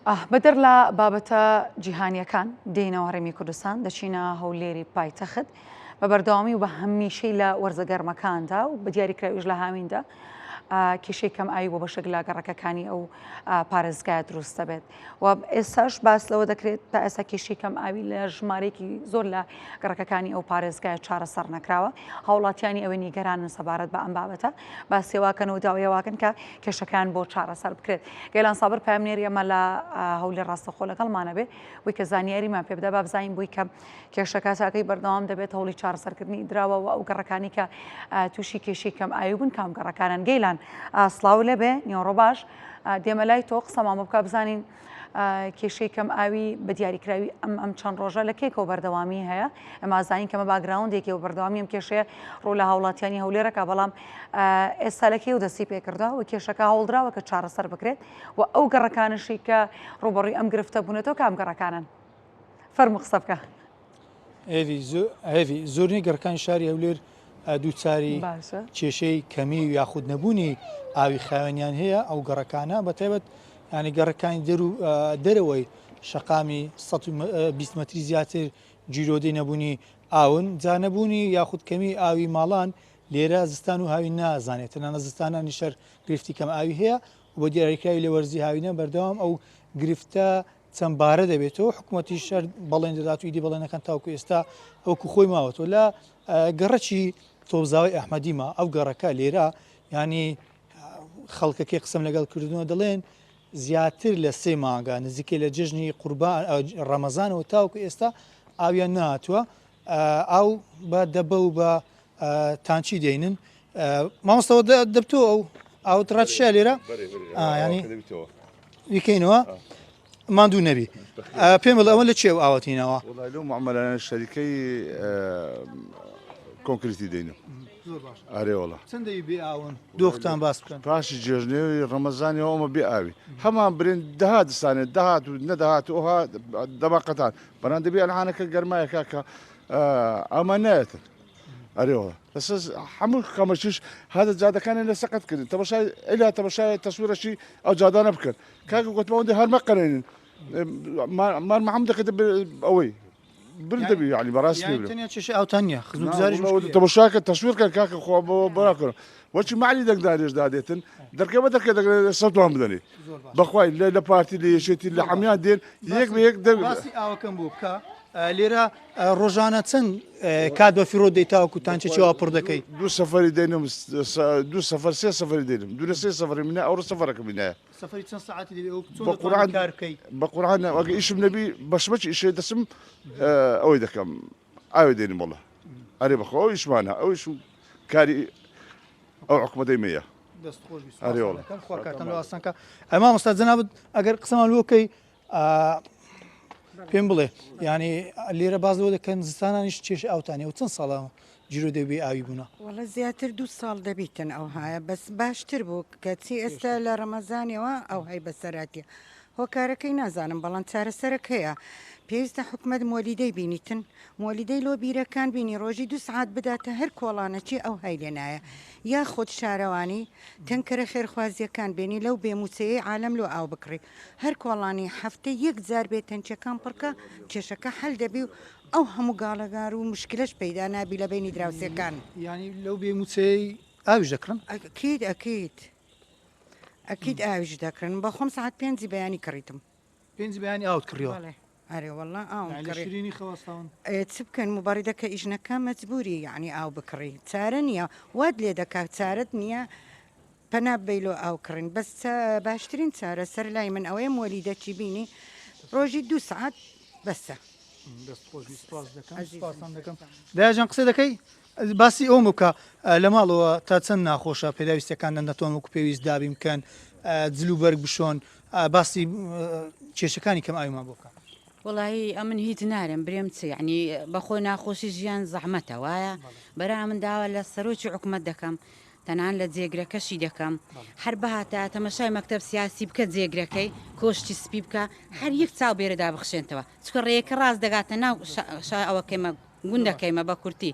بەدەر لە بابەتە جیهانییەکان، دێینەوە هەرێمی کوردستان، دەچینە هەولێری پایتەخت، بە بەردەوامی و بە هەمیشەی لە وەرزە گەرمەکاندا و بە دیاریکراویش لە هاویندا کێشەی کەم ئاوی بۆ بەشێک لە گەڕەکەکانی ئەو پارێزگایە دروست دەبێت و ئێستاش باس لەوە دەکرێت تا ئێستا کێشەی کەم ئاوی لە ژمارەیەکی زۆر لە گەڕەکەکانی ئەو پارێزگایە چارەسەر نەکراوە هاوڵاتیانی ئەوێ نیگەرانن سەبارەت بە ئەم بابەتە باسی واکەن و داوای واکەن کە کێشەکان بۆ چارەسەر بکرێت. گەیلان سابر پەیامنێری ئەمە لە هەولێر ڕاستەخۆ لەگەڵمانە بێ بووی کە زانیاریمان پێ بدا با بزانین بووی کە کێشەکە تاکەی بەردەوام دەبێت هەوڵی چارەسەرکردنی دراوە و ئەو گەڕەکانی کە تووشی کێشەی کەم ئاوی بوون کام گەڕەکانن گەیلان سڵاو لێبێ نیوەڕۆ باش دێمە لای تۆ قسەمان بۆ بکە بزانین کێشەی کەم ئاوی بە دیاریکراوی ئەم ئەم چەند ڕۆژە لە کێکەوە بەردەوامی هەیە ئەمە زانین کەمە باگراوندێکی و بەردەوامی ئەم کێشەیە ڕوو لە هاوڵاتیانی هەولێرەکە بەڵام ئێستا لە کێو دەستی پێکردووە و کێشەکە هەوڵدراوە کە چارەسەر بکرێت و ئەو گەڕەکانشی کە ڕووبەڕووی ئەم گرفتە بوونەتەوە کام گەڕەکانن فەرموو قسە بکە. هێڤی زۆرینەی گەڕەکانی شاری هەولێر دووچاری کێشەی کەمی و یاخود نەبوونی ئاوی خاوێنیان هەیە ئەو گەڕەکانە بە تایبەت ینی گەڕەکانی دەر و دەرەوەی شەقامی 120 مەتری زیاتر گیرۆدەی نەبوونی ئاون جا نەبوونی یاخود کەمی ئاوی ماڵان لێرە زستان و هاوین نازانێت تەنانە زستانانی شەر گرفتی کەم ئاوی هەیە و بە دیاریکراوی لە وەرزی هاوینە بەردەوام ئەو گرفتە چەند بارە دەبێتەوە حکوومەتی شەر بەڵێن دەدات و ئیدی بەڵێنەکان تاوکو ئێستا وەکو خۆی ماوەتەوە لە گەڕەکی تۆپزاوی ئەحمەدیما ئەو گەڕەکە لێرە ینی خەڵکەکەی قسەم لەگەڵ کردنەوە دەڵێن زیاتر لە سێ مانگە نزیکەی لە جژنی قوربان ڕەمەزانەوە تاوکو ئێستا ئاویان نهاتووە ئاو بە دەبە و بە تانچی دێنن مامۆستەوە دەبتۆ ئەو ئاوت ڕەتشە لێرە ینی ویکەینەوە ماندوو نەبی پێم بڵێ ئەوە لە چێ ئاوەتینەوە لەو معمەلانە شەریکەی کۆنکریتی دەینم ئەرێ وەڵا چەندەی بێ ئاون دۆختان باس بکەن پاشی جێژنێوی ڕەمەزانی ئەومە بێ ئاوی هەمان برێن دەهات دسانێ دەهات و نەدەهات و ئەوها دەبا قەتان بەران دەبی ئەلعانەکە گەرمایە کاکە ئەمە نایەتن ئەرێ وەڵا لەسەر هەموو قەمەشیش هاتە جادەکانی لە سەقەت کردن تەمەشای ئەلا تەمەشای تەسویرەشی ئەو جادانە بکەن کاکە گوتمەوەندی هەر مەقەرێنن مار محەممەد دەکەێتە ئەوەی بردەبی یعنی بەڕاستی تەنیا کێشەی ئاوتان نییە خزمەتگوزاریش تەمەشاکە تەسویر کەن کاکە خۆ بۆ بەراکەن وەچی مەعلی دەنگدارێش دادێتن دەرکە بە دەرکە دەگرێت سەتوان بدەنێ بەخوای لە لە پارتی لە یەکێتی لە حەمیان دێن یەک بە یەک دەر باسی ئاوەکەم بۆ بکە لێرە ڕۆژانە چەند کات بە فیڕۆ دەی تاوەکو تانچێکی وا پڕ دەکەی؟ دوو سەفەری دێنم دوو سەفەر سێ سەفەری دێنم دوو لە سێ سەفەری منە ئەوڕۆ سەفەرەکە منایە سەفەری چەند سەعاتی دەبێ ئەو چۆن دەتوانی کار بکەی؟ بە قورعان ئەگە ئیشم نەبی بەشمەکی ئیشێ دەچم ئەوەی دەکەم ئاوێ دێنم وەڵا ئەرێ بەخوا ئەو ئیشمانە ئەو ئیش و کاری ئەو حکومەتەی مەیە. دەست خۆش بی سوپاستان دەکەم خوا کارتان لۆ ئاسان کا. ئەی مامۆستا جەنابت ئەگەر قسەمان لۆ کەی پێم بڵێ یعنی لێرە باز لەوە دەکەن زستانانیش کێشەی ئاوتان هەیە و چەند ساڵە گیرۆدەی بێ ئاوی بوونە؟ وەڵا زیاتر دوو ساڵ دەبیتن ئەوهایە بەس باشتر بوو کەچی ئێستا لە ڕەمەزانەوە ئەوهای بەسەراتیە هۆکارەکەی نازانم بەڵام چارەسەرەک هەیە پێویستە حکومەت مۆلیدەی بینیتن مۆلیدەی لۆ بیرەکان بینی ڕۆژی دوو سعات بداتە هەر کۆڵانەکی ئەوهای لێ نایە یاخود شارەوانی تەنکەرە خێرخوازیەکان بێنی لەو بێ موچەیەی عالەم لۆ ئاو بکڕی هەر کۆڵانی هەفتەی یەک جار بێ تەنکیەکان پڕکە کێشەکە حەل دەبی و ئەو هەموو گاڵەگار و موشکلەش پەیدا نابی لە بەینی دراوسێکان. یانی لەو بێ موچەیەی ئاویش دەکڕن؟ ئەکید ئەکید ئەکید ئاویش دەکڕن بەخۆم سەعات پێنجی بەیانی کڕیتم. پێنجی بەیانی ئاوت کڕیوە؟ بەڵێ ئەرێ وەڵا ئاوم یانی لە کڕی. شیرینی خەوەستاون؟ ئێ چ بکەن موبەڕیدە کە ئیش نەکا مەجبوری یانی ئاو بکڕی چارە نیە وات لێ دەکا چارەت نیە پەنا ببەی لۆ ئاو کڕین بەس باشترین چارە سەر لای من ئەوەیە مۆلیدە چی بینی ڕۆژی دوو سەعات بەسە. دەست خۆش بی سپاس دەکەم سپاستان دەکەم دایە جان قسە دەکەی باسی ئەوم بکە لە ماڵەوە تا چەند ناخۆشە پێداویستەکان نەتوان وەکو پێویست دابین بکەن جل و بەرگ بشۆن باسی کێشەکانی کەم ئاویمان بۆ بکە. وەڵایی ئەمن هیچ نارێم برێم چ یەعنی بەخۆ ناخۆشی ژیان زەحمەتە وایە بەرا ئەمن داوا لە سەرۆکی حکومەت دەکەم تەنان لە جێگرەکەشی دەکەم هەر بهاتایە تەمەشای مەکتەب سیاسی بکە جێگرەکەی کۆشکی سپی بکە هەر یەک چاو بێرەدا بخشێنتەوە چونکە ڕێیەکە ڕاست دەگاتە ناو شا ئەوەکەیمە گوندەکەیمە بە کورتی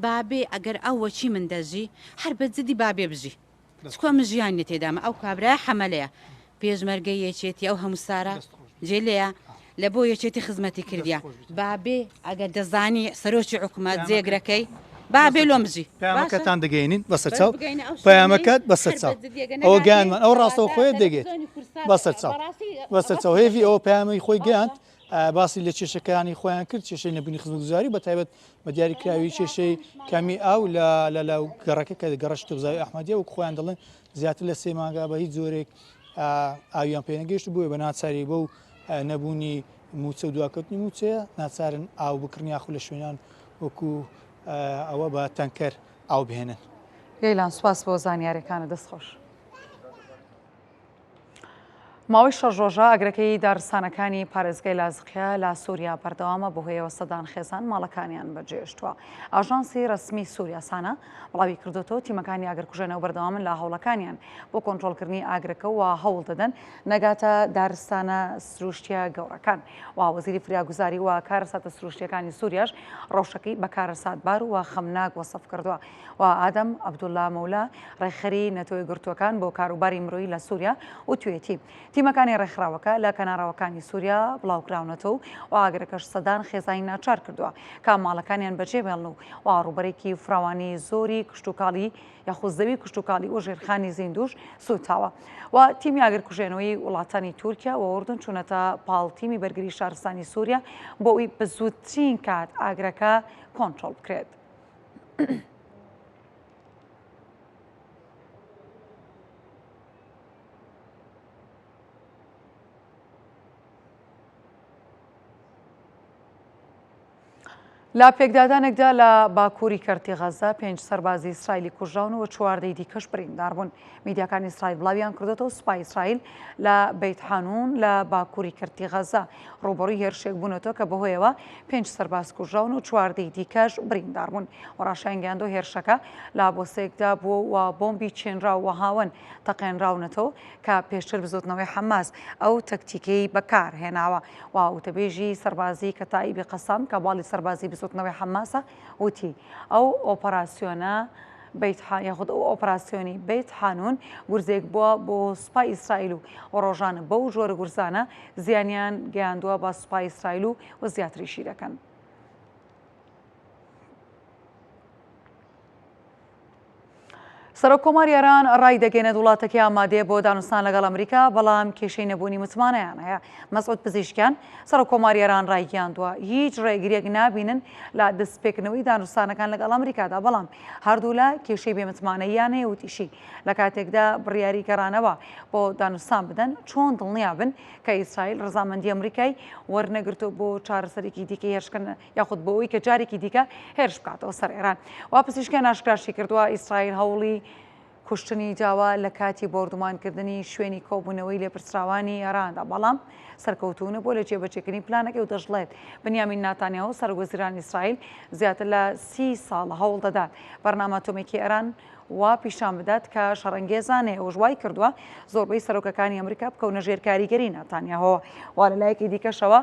بابێ ئەگەر ئەو وەچی من دەژی هەر بە جدی بابێ بژی چونکە من ژیان نیە تێدامە ئەو کابرایە حەمەلەیە پێشمەرگەی یەکێتی ئەو هەموو سارە. جێ لێیە لە بۆ یەکێتی خزمەتی کردیە با بێ ئەگەر دەزانی سەرۆکی حکومەت جێگرەکەی با بێ لۆم بژی پەیامەکەتان دەگەینین بەسەر چاو پەیامەکەت بەسەر چاو ئەوە گەیانمان ئەو ڕاستەوخۆیە دەگەیت بەسەر چاو بەسەر چاو هێڤی ئەوە پەیامی خۆی گەیاند باسی لە کێشەکانی خۆیان کرد کێشەی نەبوونی خزمەتگوزاری بە تایبەت بە دیاریکراوی کێشەی کەمی ئاو لە لە لە گەڕەکە کە گەڕەکی تۆپزاوی ئەحمەدیە وەک خۆیان دەڵێن زیاتر لە سێ مانگا بە هیچ جۆرێک ئاویان پێنەگەیشت بۆیە بە ناچاری بەو نەبوونی موچە و دواکەوتنی موچەیە ناچارن ئاو بکڕن یاخود لە شوێنان وەکو ئەوە بە تەنکەر ئاو بهێنن. گەیلان سوپاس بۆ زانیاریەکانت دەست خۆش. ماوەی شەش ڕۆژە ئاگرەکەی دارستانەکانی پارێزگای لازقیە لە سووریا بەردەوامە، بەهۆیەوە سەدان خێزان ماڵەکانیان بەجێهێشتووە. ئاژانسی ڕەسمی سووریا سانا بڵاوی کردووەتەوە، تیمەکانی ئاگرکوژێنەوە بەردەوامن لە هەوڵەکانیان بۆ کۆنترۆڵکردنی ئاگرەکە و هەوڵ دەدەن نەگاتە دارستانە سروشتیە گەورەکان. و وەزیری فریاگوزاری و کارەساتە سروشتیەکانی سووریاش ڕەوشەکەی بە کارەساتبار و خەمناک وەسف کردووە. و ئادەم عەبدوڵا مەولا، ڕێکخەری نەتەوە یەکگرتووەکان بۆ کاروباری مرۆیی لە سووریا وتویەتی، تیمەکانی ڕێکخراوەکە لە کەناراوەکانی سووریا بڵاوکراونەتەوە و ئاگرەکەش سەدان خێزانی ناچار کردووە کە ماڵەکانیان بەجێبهێڵن و و ڕووبەرێکی فراوانی زۆری کشتوکاڵی یاخود زەوی کشتوکاڵی و ژێرخانی زیندووش سووتاوە و تیمی ئاگرکوژێنەوەی وڵاتانی تورکیا و ئوردن چوونەتە پاڵ تیمی بەرگری شارستانی سووریا بۆ ئەوەی بە زووترین کات ئاگرەکە کۆنترۆڵ بکرێت. لە پێکدادانێکدا لە باکووری کەرتی غەزە پێنج سەربازی ئیسرائیلی کوژراون و چواردەی دیکەش بریندار بوون. میدیاکانی ئیسرائیل بڵاویان کردوێتەوە سوپای ئیسرائیل لە بەیت حانوون لە باکووری کەرتی غەزە ڕووبەڕووی هێرشێک بوونەتەوە کە بەهۆیەوە پێنج سەرباز کوژراون و چواردەی دیکەش بریندار بوون و ڕاشیانگەیاندووە هێرشەکە لە بۆسەیەکدا بووە و بۆمبی چێنراو و هاوەن تەقێنراونەتەوە کە پێشتر بزوتنەوەی حەماس ئەو تەکتیکەی بەکار هێناوە و وتەبێژی سەربازی کەتائیبی قەسام کە باڵی سەربازی بزوتنەوەی حەماسە وتی ئەو ئۆپەراسیۆنە بەیت یاخود ئەو ئۆپەراسیۆنی بەیت حانون گورزێک بووە بۆ سوپای ئیسرائیل و ڕۆژانە بەو جۆرە گورزانە زیانیان گەیاندووە بە سوپای ئیسرائیل و و زیاتریشی دەکەن. سەرۆک کۆماری ئێران ڕایدەگەێنێت وڵاتەکەی ئامادەیە بۆ دانوستان لەگەڵ ئەمریکا، بەڵام کێشەی نەبوونی متمانەیان هەیە. مەسعود پزیشکیان، سەرۆک کۆماری ئێران ڕایگەیاندووە، هیچ ڕێگرییەک نابینن لە دەستپێکردنەوەی دانوستانەکان لەگەڵ ئەمریکادا، بەڵام هەردوولا کێشەی بێمتمانەییان هەیە، وتیشی، لە کاتێکدا بڕیاری گەڕانەوە بۆ دانوستان بدەن، چۆن دڵنیابن کە ئیسرائیل ڕەزامەندی ئەمریکای وەرنەگرتووە بۆ چارەسەرێکی دیکەی هێرشکردن یاخود بۆ ئەوەی کە جارێکی دیکە هێرش بکاتەوە سەر ئێران. وا پزیشکیان ئاشکراشی کردووە، ئیسرائیل هەوڵی کوشتنی داوە لە کاتی بۆردومانکردنی شوێنی کۆبوونەوەی لێپرسراوانی ئێراندا، بەڵام سەرکەوتوو نەبووە لە جێبەجێکردنی پلانەکەی و دەشڵێت، بنیامین ناتانیاهۆ سەرۆکوەزیرانی ئیسرائیل زیاتر لە 30 ساڵە هەوڵ دەدات بەرنامە ئەتۆمییەکەی ئێران وا پیشان بدات کە شەڕەنگێزانەیە، ئەوەش وای کردووە زۆربەی سەرۆکەکانی ئەمریکا بکەونە ژێر کاریگەری ناتانیاهۆوە. وا لە لایەکی دیکەشەوە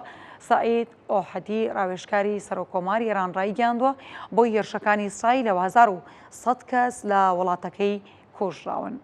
سەعید ئۆحەدی ڕاوێژکاری سەرۆککۆماری ئێران ڕایگەیاندووە، بۆی هێرشەکانی ئیسرائیلەوە 1100 کەس لە وڵاتەکەی کوژراون.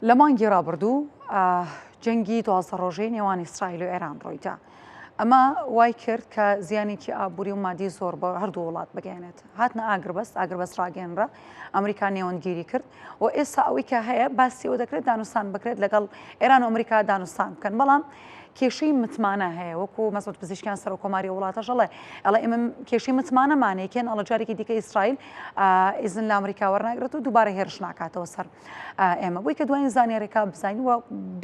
لە مانگی ڕابردوو جەنگی 12 ڕۆژەی نێوان ئیسرائیل و ئێران ڕوویدا. ئەمە وای کرد کە زیانێکی ئابووری و مادی زۆر بە هەردوو وڵات بگەیەنێت. هاتنە ئاگربەست، ئاگربەست ڕاگەیەنرا، ئەمریکا نێوەندگیری کرد و ئێستا ئەوەی کە هەیە باسی ئەوە دەکرێت دانوستان بکرێت لەگەڵ ئێران و ئەمریکا دانوستان بکەن، بەڵام کێشەی متمانە هەیە وەکو مەسعود پزیشکیان سەرۆک کۆماری ئەو وڵاتەش ئەڵێ ئەڵێ ئێمە کێشەی متمانەمان هەیە کێن ئەڵێ جارێکی دیکە ئیسرائیل ئیزن لە ئەمریکا وەرناگرێت و دووبارە هێرش ناکاتەوە سەر ئێمە بۆی کە دوایین زانیاریەکە بزانین و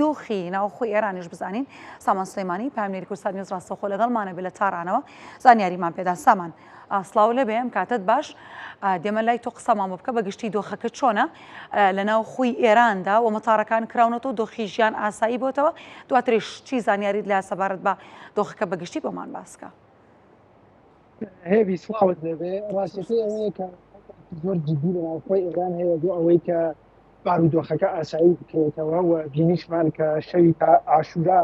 دۆخی ناوخۆی ئێرانیش بزانین سامان سلەیمانی پامنێری کوردستان نیوز ڕاستەوخۆ لەگەڵمانە بێ لە تارانەوە زانیاریمان پێدا سامان سڵاو لێبێ ئەم کاتت باش دێمە لای تۆ قسەمان بۆ بکە بە گشتی دۆخەکە چۆنە لە ناو خۆی ئێراندا و مەتارەکان کراونەتەوە دۆخی ژیان ئاسایی بۆتەوە دواتریش چی زانیاریت لە سەبارەت بە دۆخەکە بە گشتی بۆمان باسکە. هێوی سڵاوت لێبێ ڕاستەکەی ئەوەیە کە زۆر جدی لە ناوخۆی ئێران هەیە بۆ ئەوەی کە بارودۆخەکە ئاسایی بکرێتەوە و بینیشمان کە شەوی تا ئاشوورا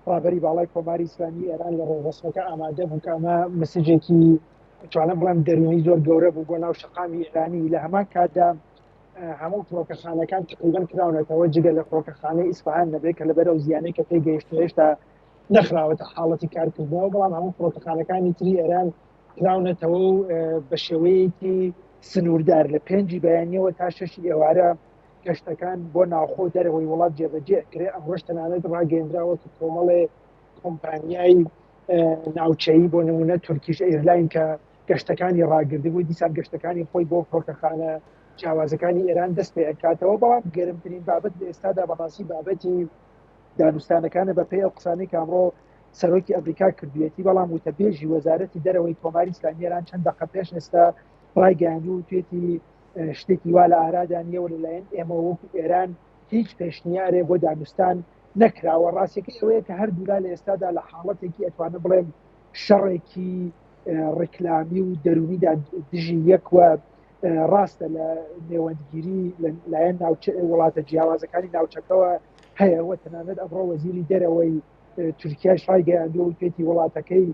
ڕابەری باڵای کۆماری ئیسلامی ئێران لە ڕێوڕەسمەکە ئامادە بوو کە ئەمە مسجێکی توانم بڵێم دەروونی زۆر گەورە بوو بۆ ناو شەقامی ئێرانی لە هەمان کاتدا هەموو فڕۆکەخانەکان تقریبا کراونەتەوە جگە لە فڕۆکەخانەی ئیسفهان نەبێت کە لەبەر ئەو زیانەی کە پێی گەیشتووە هێشتا نەخراوەتە حاڵەتی کارکردنەوە بەڵام هەموو فڕۆکەخانەکانی تری ئێران کراونەتەوە و بە شێوەیەکی سنووردار لە پێنجی بەیانیەوە تا شەشی ئێوارە گەشتەکان بۆ ناوخۆ دەرەوەی وڵات جێبەجێ کرێ ئەمڕۆش تەنانەت ڕاگەیەندراوە کە کۆمەڵێ کۆمپانیای ناوچەیی بۆ نمونە تورکیش ئەیرلاین کە گەشتەکانی ڕاگردبوو دیسان گەشتەکانی خۆی بۆ فڕۆکەخانە جیاوازەکانی ئێران دەست پێ ئەکاتەوە بەڵام گەرمترین بابەت لە ئێستادا بەڕاستی بابەتی دانوستانەکانە بەپێی ئەو قسانەی کە ئەمڕۆ سەرۆکی ئەمریکا کردویەتی بەڵام وتەبێژی وەزارەتی دەرەوەی کۆماری ئیسلامی ئێران چەند دەقە پێش ئێستا ڕایگەیاند و وتویەتی شتێکی وا لە ئارادا نییە و لەلایەن ئێمە وەکو ئێران هیچ پێشنیارێ بۆ دانوستان نەکراوە ڕاستەکەی ئەوەیە کە هەردوولا لە ئێستادا لە حاڵەتێکی ئەتوانم بڵێم شەڕێکی ڕیکلامی و دەروونیدا دژی یەک و ڕاستە لە نێوەندگیری لەلایەن ناوچە وڵاتە جیاوازەکانی ناوچەکەوە هەیە و تەنانەت ئەمڕۆ وەزیری دەرەوەی تورکیاش ڕایگەیاندووە و توێتی وڵاتەکەی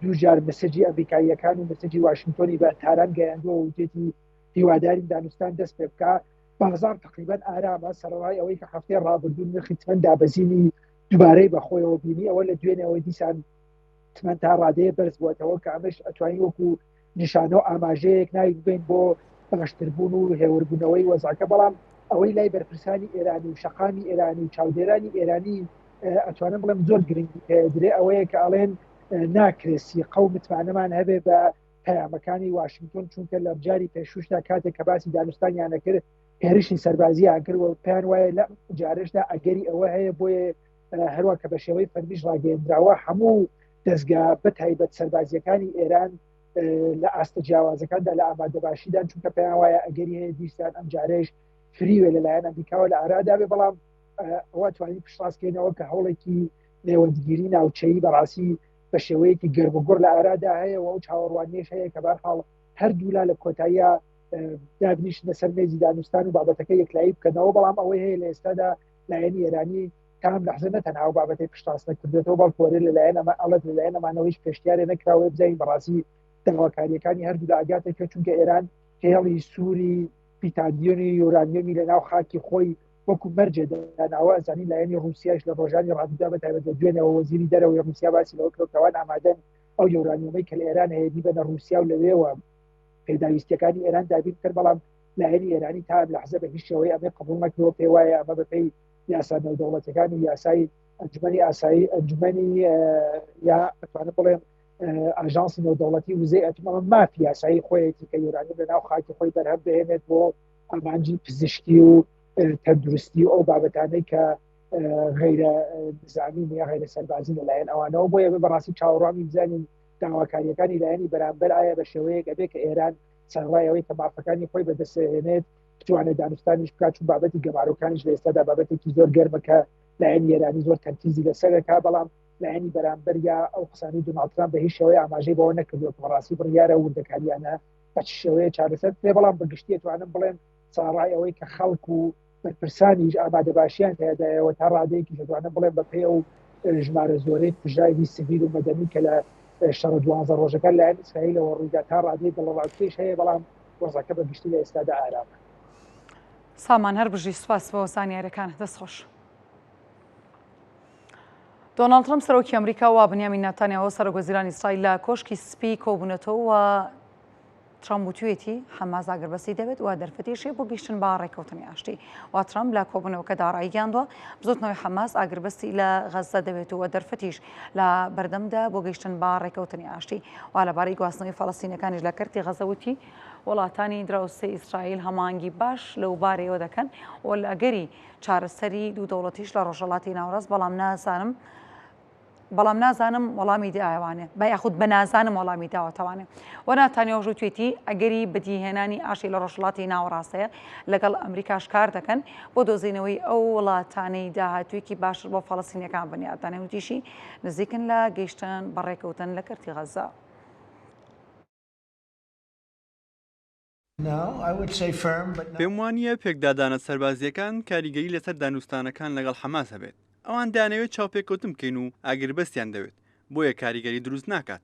دوو جار مسجی ئەمریکاییەکان و مسجی واشنگتۆنی بە تاران گەیاندووە و توێتی هیوادارین دانوستان دەست پێ بکا بازاڕ تقریبا ئارامە سەرەڕای ئەوەی کە هەفتەی ڕابردوو نرخی تمەن دابەزینی دووبارەی بەخۆیەوە بینی ئەوە لە دوێنێەوە دیسان تمەن تا ڕادەیە بەرز بووەتەوە کە ئەمەش ئەتوانین وەکو نیشانە و ئاماژەیەک ناوی ببەین بۆ باشتربوون و هێوربوونەوەی وەزعەکە بەڵام ئەوەی لای بەرپرسانی ئێرانی و شەقامی ئێرانی و چاودێرانی ئێرانی ئەتوانم بڵێم زۆر گرنگی پێدرێ ئەوەیە کە ئەڵێن ناکرێ سیقە و متمانەمان هەبێ بە پەیامەکانی واشنگتۆن چونکە لە جاری پێشوشدا کاتێک کە باسی دانوستانیانە کرد هێرشی سەربازیان کرد و پێیان وایە لە جارشدا ئەگەری ئەوە هەیە بۆیە هەروە کە بە شێوەی فەرمیش ڕاگەیەندراوە هەموو دەستگا بە تایبەت سەربازیەکانی ئێران لە ئاستە جیاوازەکاندا لە ئامادەباشیدان چونکە پێیان وایە ئەگەری هەیە دیسان ئەم جارێش فریوێ لەلایەن ئەمریکاوە لە ئارادا بێ بەڵام ئەوە توانین پشتڕاستکەینەوە کە هەوڵێکی نێوەندگیری ناوچەیی بەڕاستی بە شێوەیەکی گەرموگوڕ لە ئارادا هەیە و ئەو چاوەڕوانیش هەیە کە بەرحاڵ هەردوولا لە کۆتاییە دابنیشنە سەر مێزی دانوستان و بابەتەکە یەکلایی بکەنەوە بەڵام ئەوەی هەیە لە ئێستادا لایەنی ئێرانی تا ئەم لەحزە نەتەنها ئەو بابەتەی پشتڕاست نەکردێتەوە بەڵکو وەرێ لەلایەن ئەمە ئەڵێت لەلایەن ئەمانەوە هیچ پێشنیارێ نەکراوە بزانین بەڕاستی داواکارییەکانی هەردوولا ئەگاتە کوێ چونکە ئێران هێڵی سووری پیتاندیۆنی یۆرانیۆمی لەناو خاکی خۆی وەکو مەرجێ داناوە ئەزانین لایەنی ڕووسیاش لە ڕۆژانی ڕابردوودا بە تایبەت لە دوێنێوە وەزیری دەرەوەی ڕووسیا باسی لەوە کرد کە ئەوان ئامادەن ئەو یۆرانیۆمەی کە لە ئێران هەیە بیبەنە ڕووسیا و لەوێوە پێداویستیەکانی ئێران دابین بکەن بەڵام لایەنی ئێرانی تا ئەم لەحزە بە هیچ شێوەیە ئەمەی قبوڵ نەکردووە پێی وایە ئەمە بەپێی یاسا نێودەوڵەتیەکان و یاسای ئەنجومەنی ئاسایی ئەنجومەنی یا ئەتوانم بڵێم ئاژانسی نێودەوڵەتی وزەی ئەتوم ئەمە مافی یاسایی خۆیەتی کە یۆرانیۆم لە ناو خاکی خۆی بەرهەم بهێنێت بۆ ئامانجی پزیشکی و تەندروستی و ئەو بابەتانەی کە غیرە نزامی یا غیرە سەربازی لەلایەن ئەوانەوە بۆیە بەڕاستی چاوەڕوانی بزانین داواکاریەکانی لایەنی بەرامبەر ئایا بە شێوەیەک ئەبێ کە ئێران سەرڕای ئەوەی کە مافەکانی خۆی بەدەستهێنێت بتوانێت دانوستانیش بکات چون بابەتی گەمارۆکانیش لە ئێستادا بابەتێکی زۆر گەرمە کە لایەنی ئێرانی زۆر تەرکیزی لەسەر دەکات بەڵام لایەنی بەرامبەر یا ئەو قسانەی دۆناڵد ترامپ بە هیچ شێوەیە ئاماژەی بەوە نەکردووە کە بەڕاستی بڕیارە وردەکاریانە بە چ شێوەیە چارەسەر بکرێت بەڵام بە گشتی ئەتوانم بڵێم سەرەڕای ئەوەی کە خەڵک و بەرپرسانیش ئامادەباشیان تیادایەوە تا ڕادەیەکیش ئەتوانم بڵێم بە پێی ئەو ژمارە زۆرەی کوژراوی سڤیل و مەدەنی کە لە شەڕە دوانزە ڕۆژەکە لایەن ئیسرائیلەوە ڕوویدا تا ڕادەیەک دڵەڕاوکێش هەیە بەڵام وەزعەکە بە گشتی لە ئێستادا ئارامە. سامان هەر بژی سوپاس بۆ زانیاریەکانت دەست خۆش. دۆناڵد ترەمپ سەرۆکی ئەمریکا و بنیامین ناتانیاهۆ سەرۆک وەزیرانی ئیسرائیل لە کۆشکی سپی کۆبوونەتەوە و ترەمپ وتویەتی حەماس ئاگربەستی دەوێت و دەرفەتیش هەیە بۆ گەیشتن بە ڕێککەوتنی ئاشتی و ترەمپ لە کۆبوونەوەکەدا ڕایگەیاندووە بزوتنەوەی حەماس ئاگربەستی لە غەززە دەوێت و دەرفەتیش لە بەردەمدا بۆ گەیشتن بە ڕێککەوتنی ئاشتی و لەبارەی گواستنەوەی فەڵەستینەکانیش لە کەرتی غەززە وتی وڵاتانی دراوسێی ئیسرائیل هەماهەنگی باش لەو بارەیەوە دەکەن و لە ئەگەری چارەسەری دوو دەوڵەتیش لە ڕۆژهەڵاتی ناوەڕاست، بەڵام نازانم بەڵام نازانم وەڵامی دایەوانێ بە یاخود بە نازانم وەڵامی داوەتەوانێ و ناتانیاهۆش وتوێتی ئەگەری بەدیهێنانی ئاشتی لە ڕۆژهەڵاتی ناوەڕاست هەیە لەگەڵ ئەمریکاش کار دەکەن بۆ دۆزینەوەی ئەو وڵاتانەی داهاتوویەکی باشتر بۆ فەڵەستینیەکان بنیات دەنێن وتیشی نزیکن لە گەیشتن بە ڕێکەوتن لە کەرتی غەززە. پێم وانییە پێکدادانە سەربازییەکان کاریگەری لەسەر دانوستانەکان لەگەڵ حەماس هەبێت. ئەوان دەیانەوێت چاوپێکەوتن بکەین و ئاگربەستیان دەوێت، بۆیە کاریگەری دروست ناکات.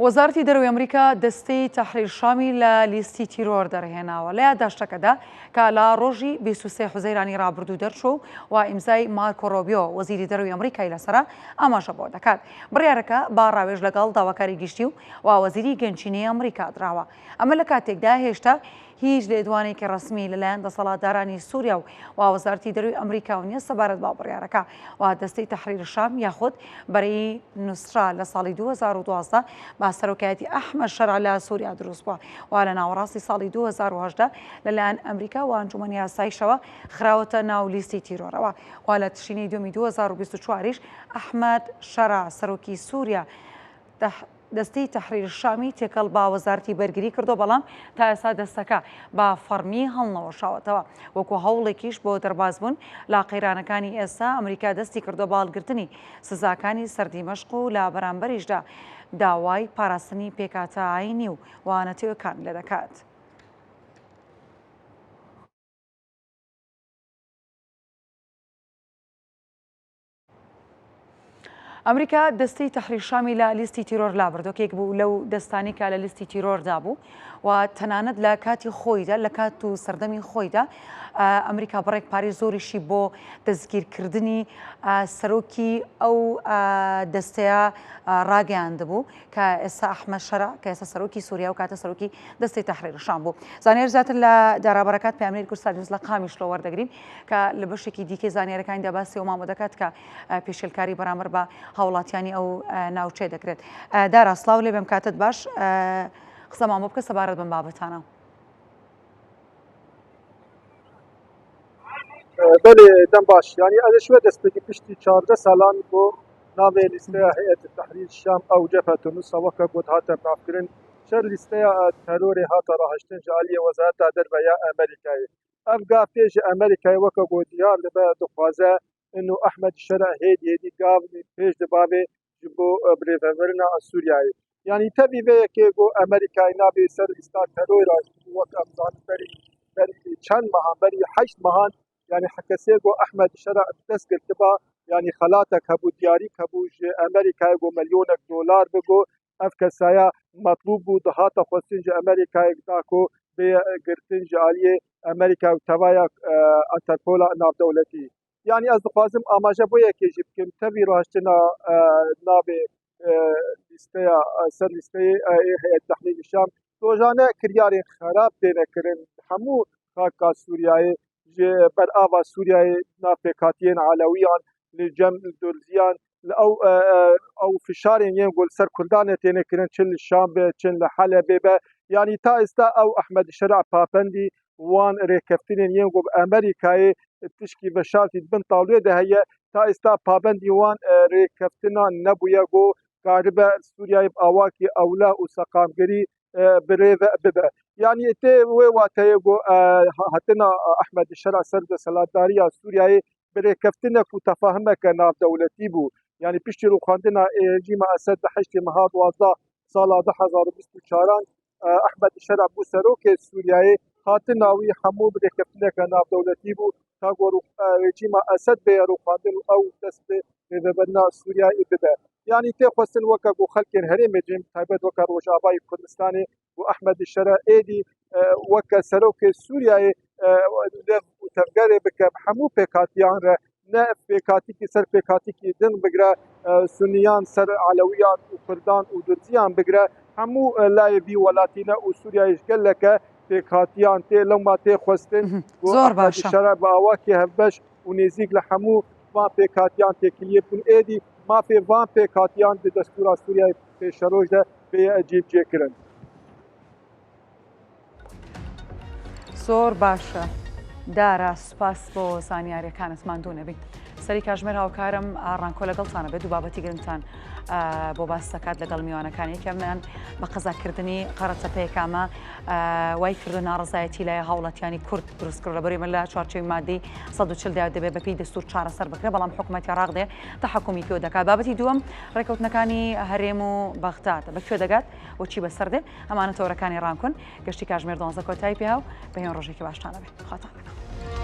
وەزارەتی دەرەوەی ئەمریکا دەستەی تەحریر شامی لە لیستی تیرۆر دەرهێناوە. لە یاداشتەکەدا کە لە ڕۆژی 23 حوزەیرانی ڕابردوو دەرچووە و ئیمزای مارکۆ ڕۆبیۆ وەزیری دەرەوەی ئەمریکای لەسەرە ئاماژە بەوە دەکات بڕیارەکە بە ڕاوێژ لەگەڵ داواکاری گشتی و و وەزیری گەنجینەی ئەمریکا دراوە. ئەمە لە کاتێکدا هێشتا هیچ لێدوانێکی ڕەسمی لەلایەن دەسەڵاتدارانی سوریا و و وەزارەتی دەرەوەی ئەمریکاوە نییە سەبارەت بە بڕیارەکە و دەستەی تەحریر شام یاخود بەرەی نوسرا لە ساڵی 2012 بە سەرۆکایەتی ئەحمەد شەرع لە سوریا دروست بووە و لە ناوەڕاستی ساڵی 2018 لەلایەن ئەمریکا و ئەنجومەنی ئاسایشەوە خراوەتە ناو لیستی تیرۆرەوە و لە تشرینی دووەمی 2024 یش ئەحمەد شەرع سەرۆکی سوریا دەستەی تەحریر شامی تێکەڵ بە وەزارەتی بەرگری کردووە، بەڵام تا ئێستا دەستەکە بە فەڕمی هەڵنەوەشاوەتەوە. وەکو هەوڵێکیش بۆ دەربازبوون لە قەیرانەکانی ئێستا، ئەمریکا دەستی کردووە بە هەڵگرتنی سزاکانی سەر دیمەشق و لە بەرامبەریشدا داوای پاراستنی پێکهاتە ئایینی و نەتەوەکان لێدەکات. ئەمریکا دەستەی تەحریر شامی لە لیستی تیرۆر لابرد، یەکێک بوو لەو دەستانی کە لە لیستی تیرۆردا بوو و تەنانەت لە کاتی خۆیدا لە کات و سەردەمی خۆیدا ئەمریکا بڕێک پارەی زۆریشی بۆ دەستگیرکردنی سەرۆکی ئەو دەستەیە ڕاگەیاندبوو کە ئێستا ئەحمەد شەرع کە ئێستا سەرۆکی سووریا و کاتە سەرۆکی دەستەی تەحریر شام بوو. زانیاری زیاتر لە دارا بەرەکات پەیامنێری کوردستان نیوز لە قامیشلۆ وەردەگرین کە لە بەشێکی دیکەی زانیارەکانیدا باسی ئەومان بۆ دەکات کە پێشێلکاری بەرامبەر بە هاوڵاتیانی ئەو ناوچەیە دەکرێت. دارا سڵاو لێ بێم کاتت باش قسەمان بۆ بکە سەبارەت بەم بابەتانە. بەلێ دەم باش یانی ئەلێ شوێ دەست پێکی پشتی 14 سالان بۆ ناوێ لیستەیە هەیئەت تەحریر شام ئەو جەبهەت نوسرە وەکە گوت هاتە بناوکردن شەر لیستەیە تەرۆرێ هاتە راهشتن ji aliyê wezareta derve ya Amerîkayê. Ev gav tê ji Amerîkayê weke ku diyar dibe dixwaze ino Ehmed Şera hêdî hêdî gav pêş dibavê ji bo birêvebirina Sûriyeyê. Yanî tevî vê yekê ku Amerîkayê navê ser lîsta terora ji bo wek em zanin berî berî çend mehan berî heşt mehan yanî kesê ku Ehmed Şera bi dest girtiba yanî xelatek hebû diyarîk hebû ji Amerîkayê ku milyonek dolar bi ku ev kesaya metlûb bû dihate xwestin ji Amerîkayê da ku bê girtin ji aliyê Amerîka û tevaya Interpola navdewletî. Yanî ez dixwazim amaje bo yekê jî bikim tevî raştina navê lîsteya ser lîsteyê ê Heyet Tehrîr Şam rojane kiryarên xerab têne kirin hemû xaka Sûriyeyê ji ber ava Sûriyeyê nav pêkhatiyên Elewiyan li cem Durziyan li ew ew fişarên yên ku li ser Kurdanê têne kirin çi li Şam be çi li Helebê be yanî ta êsta ew Ehmed Şera papendî wan rêkeftinên yên ku bi Amerîkayê tişkî veşartî di bin tawlê de heye ta êsta pabendî wan rêkeftina nebûye ku karibe Sûriyeyê bi awakî ewle û seqamgirî bi rê ve bibe. Yanî tê wê wateyê ku hatina Ehmed Şera ser desthilatdariya Sûriyeyê bi rêkeftinek û tefahimeke navdewletî bû. Yanî piştî rûxandina rejîma Esed di heştê meha 12 sala 2024 an Ehmed Şera bû serokê Sûriyeyê, hatina wî hemû bi rêkeftineke navdewletî bû ta ku rejîma Esed bêye rûxandin û ew dest bi rêvebirina Sûriyeyê bibe. Yanî tê xwestin weke ku xelkên herêmê cin bi taybet weke Rojavayê Kurdistanê û Ehmed Şera êdî weke serokê Sûriyeyê liv û tevgerê bike bi hemû pêkhatiyan re. نە پێکهاتیکی سەر پێکهاتیکی دن بگرە سونیان سەر عەلەویان و کوردان و درزیان بگرە هەموو لایێ ڤی وەلاتینە و سوریایش گەلەکە پێکهاتیان تێ لەوما تێ خوەستن بۆ زۆر ئەحمەدی باشە. شەرع بە ئاواکی هەڤبەش و نێزیک لە هەموو ڤان پێکهاتیان تێکلیێ بکن ئێدی مافێ ڤان پێکهاتیان di دەستوورا سوریای پێشەرۆژ دە بێیە جێبجێ کرن. زۆر باشە دارا سوپاس بۆ زانیاریەکانت ماندوو نەبی. سەری کاژمێر هاوکارم ڕانکۆ لەگەڵتانە بێت دوو بابەتی گرنگتان بۆ باس دەکات لەگەڵ میوانەکان یەکەمیان بە قەزاکردنی قەرەتەپەیەکامە وای کردو ناڕزایەتی لای هاوڵاتیانی کورد دروست کرد لەبەری من لە چوارچێوی مادەی 140 دا دەبێت بەپی دەستور چارەسەر بکرێت بەڵام حکوومەتی عراق دێ تەحکومی پێ دەکات بابەتی دووەم ڕێکەوتنەکانی هەرێم و بەغداد بە کوێ دەگات و چی بەسەر دێ ئەمانە تۆرەکانی ڕانکۆن گەشتی کاژمێر دوانزە کۆتایی پێها و بە هێن ڕۆژێکی باشتان ئەبێ خواتان لەگەڵ.